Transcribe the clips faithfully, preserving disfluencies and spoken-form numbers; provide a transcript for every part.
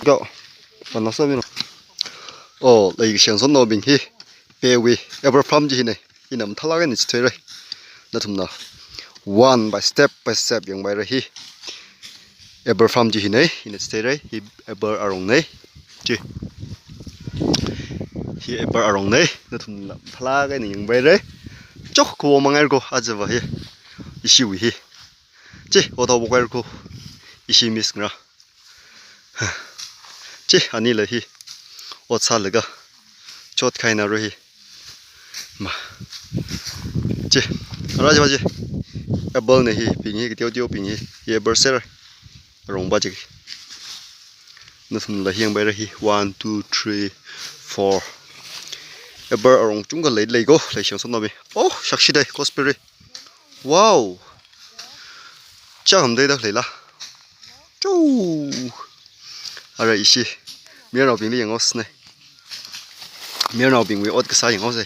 Go. Mana sa mino. Oh, leishiyan sotnaobing hi. Pewui apple farm chi hina. Ina mathālāk eina chitheirai. Nathumna one by step by step yangpairai hi. Apple farm chi hina. Ina chitheirai. Hi apple arongna. Chi. Hi apple arongna. Nathumna mathālāk eina yangpairai. Chok ko mangai ko ajava hi. Ishiwui hi. Chi, ot haophok haira ko. Ishi miss ngra. Chi, anila hi. Ot sālaga. Chot kahaina ro hi. Ma. Chi. Ara chi ba chi. Apple na hi, bing hi, kateo teobing hi. Hi apple ser. Arong ba chi. Nathumla hi yangpairai hi. One, two, three, four. Apple arong chungkha lei lei ko. Leishiyan sotnaobing. Oh, shakshi dai, gooseberry. Wow. Chang ham dai dak leila. Choo. Ara ishi. Mayarnaobingli yanghaosei. Mayarnaobingwui ot kasā yanghaosei.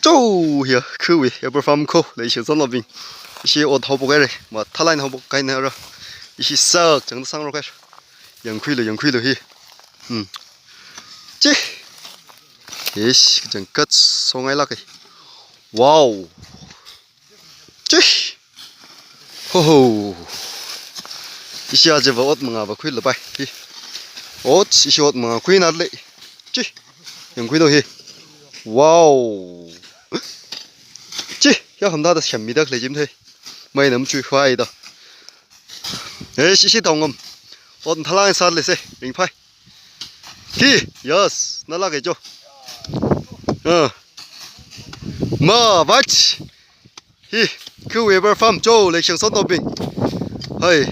Choo, hiya, khuiwui apple farm ko, leishiyan sotnaobing. Ishi ot haophok haira, mathālāk eina haophok kahaina ra. Ishi sakchangda sāngarok haira. Yangkhuilu, yangkhuilu hi. Hmm. Chi. Yes, kachangkhat songailāka. Wow. Chi. Ho ho. Ishi ajava ot mangava khuilapai. Hi. Ot, ishi ot manga khuinala. Chi. Yangkhuilu hi. Wow. Chi. Ya hamda da shemmida khalei chi mathei. Mai nam chui khuida. Eh, ishi, ishi taongam. Ot mathālāk eina sālei se, ringphai. Hi, yes, nalāka cho. Ah. Ma, vach. Hi, khuiwui apple farm cho, leishiyan sotnaobing. Hai.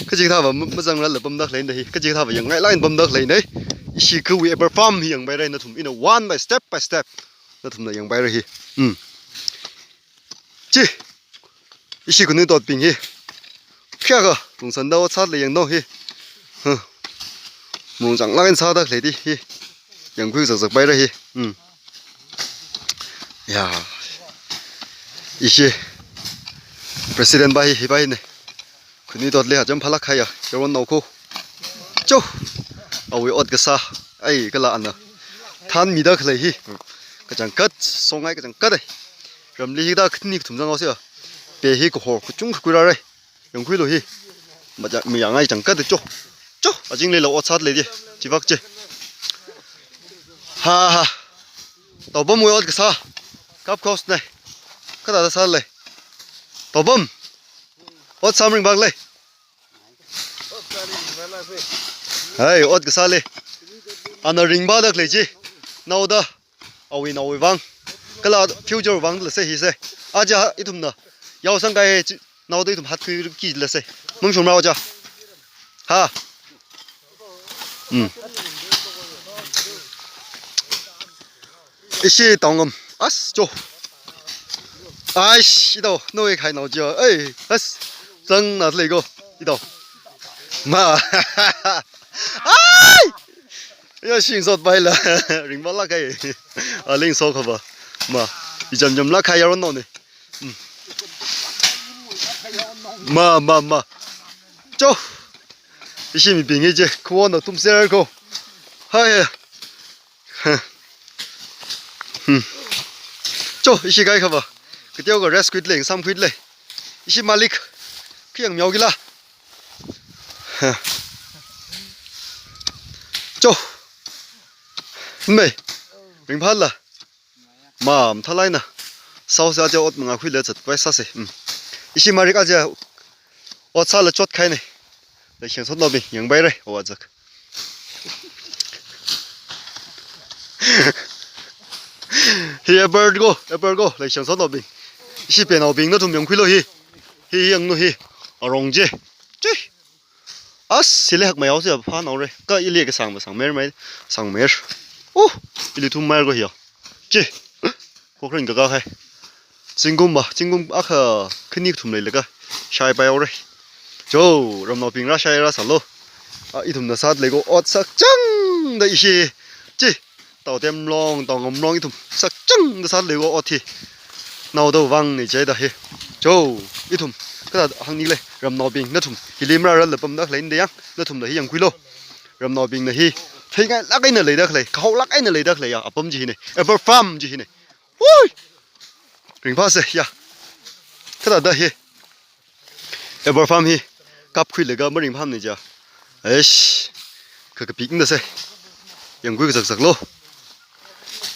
Kachikathāva ma-, mazangrarla pamda khaleina hi. Kachikathāva yangngailāk eina pamda khaleina. Ishi khuiwui apple farm hi yangpairai nathum. Ina one by step by step. Nathumna yangpairai hi. Hmm. Chi. Ishi khanuitotbing hi. Kayākha lungsānda ot sālei yanglu hi. Huh. Malung changlāk eina sāda khalei chi hi. Yangkhui zakzak pairai hi. Hmm. Ya. Ishi. President pa hi, hi pa hina. Khanuitotli acham phālāk kahaiya, yaronao ko. Cho. Awui ot kasā. Ai, kala ana. Thanmida khalei hi. Kachangkhat, songai kachangkhat ai. Ramli hi da khani kathum zanghaosa. Pe hi kahor kachungkha khuirāra. Yangkhuilu hi. Maja, mayangai changkhat cho. Cho, azingli la ot sālei chi. Chivak chi. Ha ha. Taobamwui ot kasā. Kap khaosei. Kathāda sālei. Taobam. Ot sāmarivaklei. Hai, ot kasālei. Ana ringphāda khalei chi. Naoda. Awui naowui vang. Kala future vangla se hi se. Aja ithumna. Yaosang kahai chi. Naoda ithum hatkhuikila se. Mungshung rao aja. Ha. Hmm. Ishi taongam. As, cho. Aish, ito, noi khai nao jo. Ei, as. Zangna lei ko. Ito. Ma. Ai! Ya shing sot paila. Ringphālāk kahai. Aling so khava. Ma. Ijam jamlāk kahai yaronao ne. Hmm. Ma, ma, ma. Cho. Ishi mibing hi chi. Khuo na tumser ko. Hai. Hmm. Cho, ishi kai khava. Kateokha rest khuilei, samkhuilei. Ishi malik. Khayang miao kila. Ha. Cho. Mei. Ringphāla. Ma, mathālāk eina. Saosa aja ot manga khuilei chat pai sāsa. Hmm. Ishi marik aja ot sāla chot kahaina. Leishiyan sotnaobing, yangpairai, o azak. Hi apple ko, apple ko, leishiyan sotnaobing. Ishi penaobing nathum yangkhuilu hi. Hi yanglu hi. Arong chi. Chi. As, hili hakmei haosa phānaora. Kha ili kasang va sangmer mai, sangmer. Oh, ili thummer ko hiya. Chi. Khokharing kakā hai. Zingkum va, zingkum akha khani kathum leilaga. Shaipai haora. Cho, ramnaobing rāshai rāsālu. A, ithumna sālei ko ot sakchangda ishi. Chi. Taotem long, taongam long ithum sakchangda sālei ko ot hi. Naoda vang ni chida hi. Cho. Ithum, kathāda hāngni lei, ramnaobing, nathum, hili marāra lapamda khalei nde yang, nathumla hi yangkhuilu. Ramnaobingna hi, theingailāk eina leida khalei, kahaolāk eina leida khalei ya, apam chi hine. Ever farm chi hine. Hui! Ringphāsei, ya. Kathāda hi. Ever farm hi. Kapkhuilaga maringphāmane ja. Eish. Ka kapik nda sei. Yangkhui kazakzaklu.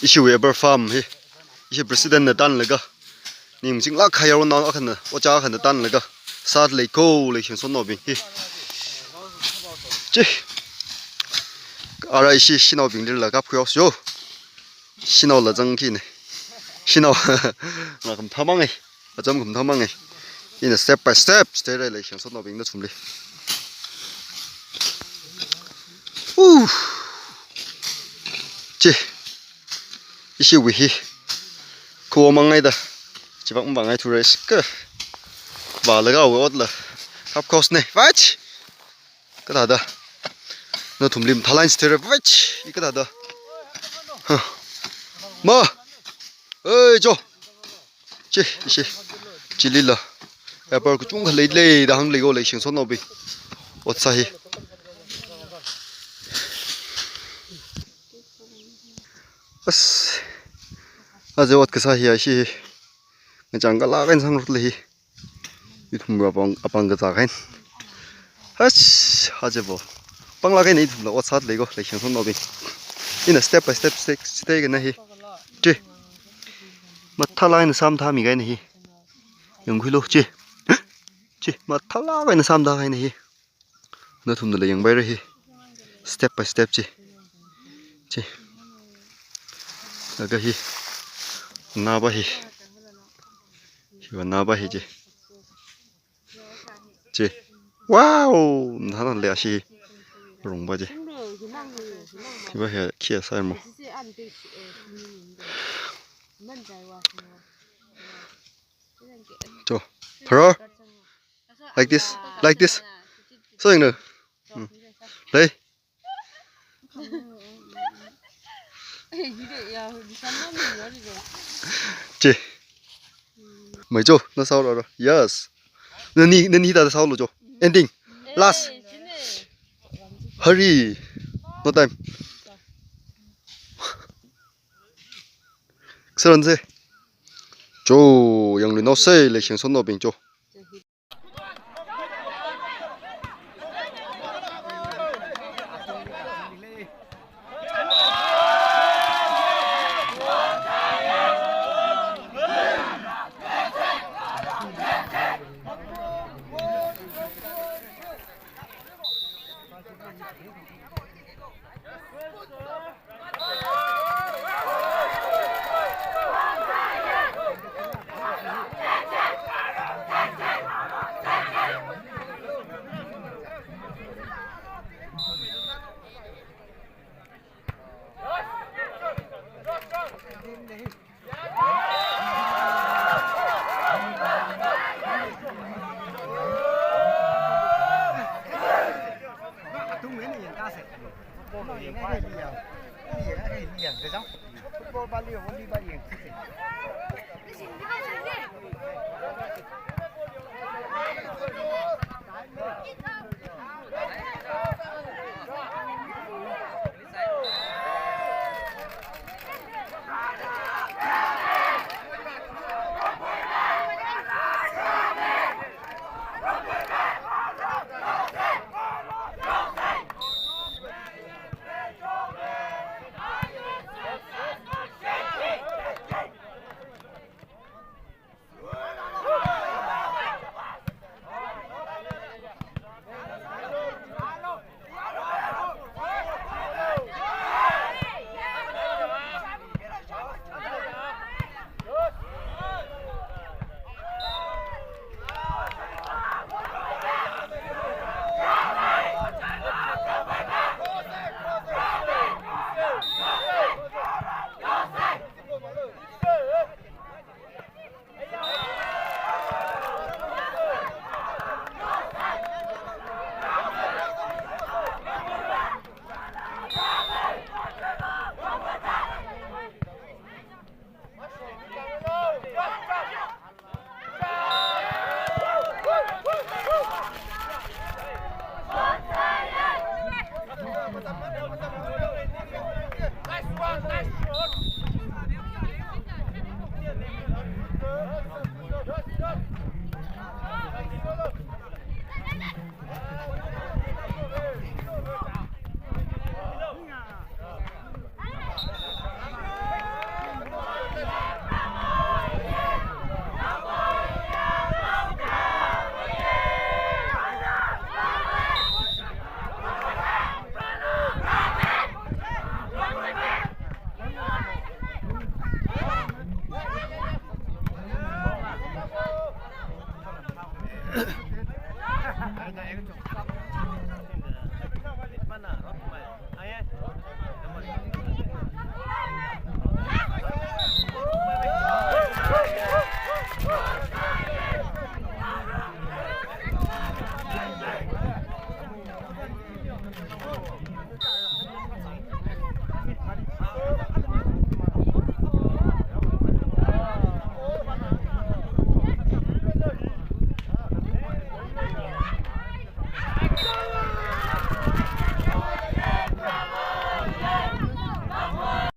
Ishiwui ever farm hi. Ishi president na tanlaga. Ningchinglāk kahai yaronao akhana, ojā akhana tanlaga. Sāda leiko lei Shengson naobing hi. Chi. Ara ishi shanaobinglila kapkhuihaosa jo. Shanaola zangki ne. Shanao. Nga khamathā mang e. Acham khamathā mang e. Ina step by step, step rai lei Shengson naobing nathumli. Uh. Chi. Ishiwui hi. Khuo mangaida. Chivak mavāngai thura iska. Vālaga awui otla. Kapkhuihaosane. Vach. Kathāda. Nathumli mathālāk eina step rai. Vach. I kathāda. Huh. Ma. Ei, jo. Chi, ishi. Chilila. Apple kachungkha leilei da hāngli ko lei Shengson naobing. Ot sā hi. As. Aja ot kasā hi ishi. Ngachang kalāk eina sāngarok lei hi. Ithum apāng, apāng kazā kahaina. Hach, hache bo. Pānglāk eina ithumla ot sāda leiko, lei Shengson naobing. Ina step by step, step, step kana hi. Chi. Mathālāk eina sāmathāmi kahaina hi. Yangkhuilu, chi. Chi, mathālāk eina sāmathā kahaina hi. Nathumnala yangpaira hi. Step by step chi. Chi. Laga hi. Naba hi. Hiva naba hi chi. Chi. Wow! Nana le ashi. Rungba chi. Hiva hi kia sai mo. Cho. Tharo. Like this. Like this. So, you know. Hmm. Play. Chi. Mai cho, na sao lo. Yes. Nani, nani ta sao lo cho. Ending. Last. Hurry. No time. Saran se. Cho, yangluinaosei, lei Shengson naobing cho.